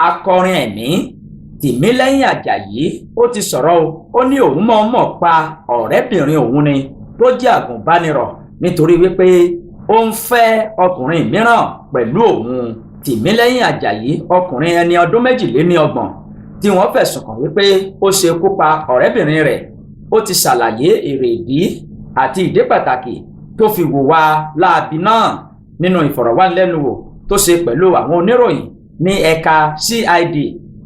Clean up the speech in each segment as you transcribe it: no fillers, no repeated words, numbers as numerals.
Akọrin ẹ̀mí Tìmílẹ́yìn Àjàyí, ó ti sọ̀rọ̀ o. Ó ní òun mọ̀ọ́mọ̀ pa ọ̀rẹ́bìnrin òun ni tó jẹ́ àgùnbánirọ̀ nítorí wípé ó ń fẹ́ ọkùnrin mìíràn pẹ̀lú òun. Tìmílẹ́yìn Àjàyí, ọkùnrin ẹni ọdún 32 tí wọ́n fẹ̀sùn kàn wípé ó ṣekú pa ọ̀rẹ́bìnrin rẹ̀, ó ti ṣàlàyé èrèdí àti ìdí pàtàkì tó fi hùwà láabi náà nínú ìfọ̀rọ̀wánilẹ́nuwò tó ṣe pẹ̀lú àwọn oníròyìn ní ẹ̀ka CID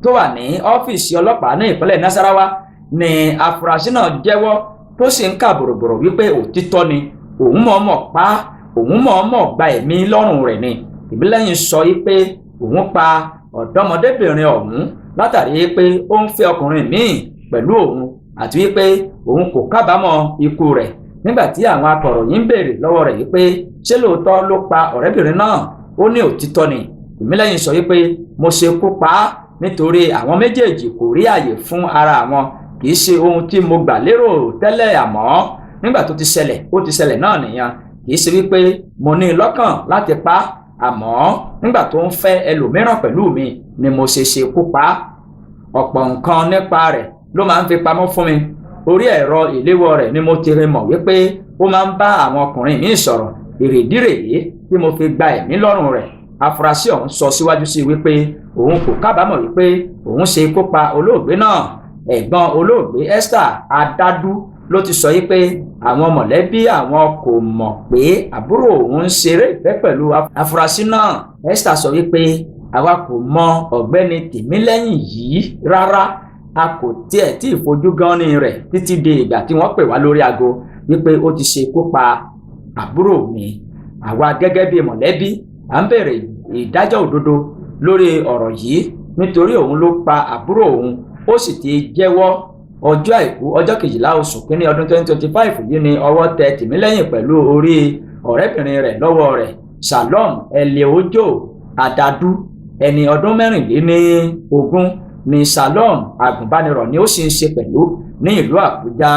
tó wà ní ọ́fíìsì ọlọ́pàá ní ìpínlẹ̀ Nasarawa. Ní afurasí náà jẹ́wọ́ tó sì ń kà bòròbòrò wípé òtítọ́ ni, òun mọ̀ọ́mọ̀ pa, òun mọ̀ọ́mọ̀ gba ẹ̀mí lọ́rùn rẹ̀ ni. Tìmílẹ́yìn sọ wípé òun pa ọ̀dọ́mọdébìnrin ọ̀hún látàrí pé ó ń fẹ́ ọkùnrin míì pẹ̀lú òun àti wípé òun kò kábàámọ̀ ikú rẹ̀. Nígbà tí àwọn akọ̀ròyìn ń béèrè lọ́wọ́ rẹ̀ wípé ṣé lóòótọ́ ló pa ọ̀rẹ́bìnrin náà, ó ní òtítọ́ ni. Tìmílẹ́yìn sọ wípé, "Mo ṣekú pa á nítorí àwọn méjèèjì kò rí àyè fún ara àwọn. Kì í ṣe ohun tí mo gbà lérò tẹ́lẹ̀, àmọ́ nígbà tó ti ṣẹlẹ̀, ó ti ṣẹlẹ̀ náà nìyẹn. Kì í ṣe wípé mo ní lọ́kàn láti pa á, àmọ́ nígbà tó ń fẹ́ ẹlòmíràn pẹ̀lú mi ni mo ṣe ṣekú pa á. Ọ̀pọ̀ nǹkan nípa rẹ̀ ló máa ń fi pamọ́ fún mi. Orí ẹ̀rọ ìléwọ́ rẹ̀ ni mo ti rí mọ̀ wípé ó máa ń bá àwọn ọkùnrin míì sọ̀rọ̀. Èrèdí rèé tí mo fi gba ẹ̀mí lọ́rùn rẹ̀." Afurasí ọ̀hún sọ síwájú sí wípé òun kò kábàámọ̀ wípé òun ṣe ikú pa olóògbé náà. Ẹ̀gbọ́n olóògbé, Esther Adadu, ló ti sọ wípé àwọn mọ̀lẹ́bí àwọn kò mọ̀ pé àbúrò òun ń ṣeré ìfẹ́ pẹ̀lú afurasí náà. Esther sọ wípé, "Àwa kò mọ ọ̀gbẹ́ni Tìmílẹ́yìn yìí rárá. A kò tiẹ̀ tí ì fojú gánni rẹ̀ títí di ìgbà tí wọ́n pè wá lórí aago wípé ó ti ṣe ikú pa àbúrò mi. Àwa gẹ́gẹ́ bí mọ̀lẹ́bí, à ń bèrè ìdájọ́ òdodo lórí ọ̀rọ̀ yìí nítorí òun ló pa àbúrò òun, ó sì ti jẹ́wọ́." Ọjọ́ Àìkú, ọjọ́ 12 oṣù kínní ọdún 2025 yìí ni ọwọ́ tẹ Tìmílẹ́yìn pẹ̀lú orí ọ̀rẹ́bìnrin rẹ̀ lọ́wọ́ rẹ̀. Shalom Eleojo Adadu, ẹni ọdún 24 ní Shalom. Agùnbánirọ̀ ni ó sì ń ṣe pẹ̀lú ní ìlú Àbújá.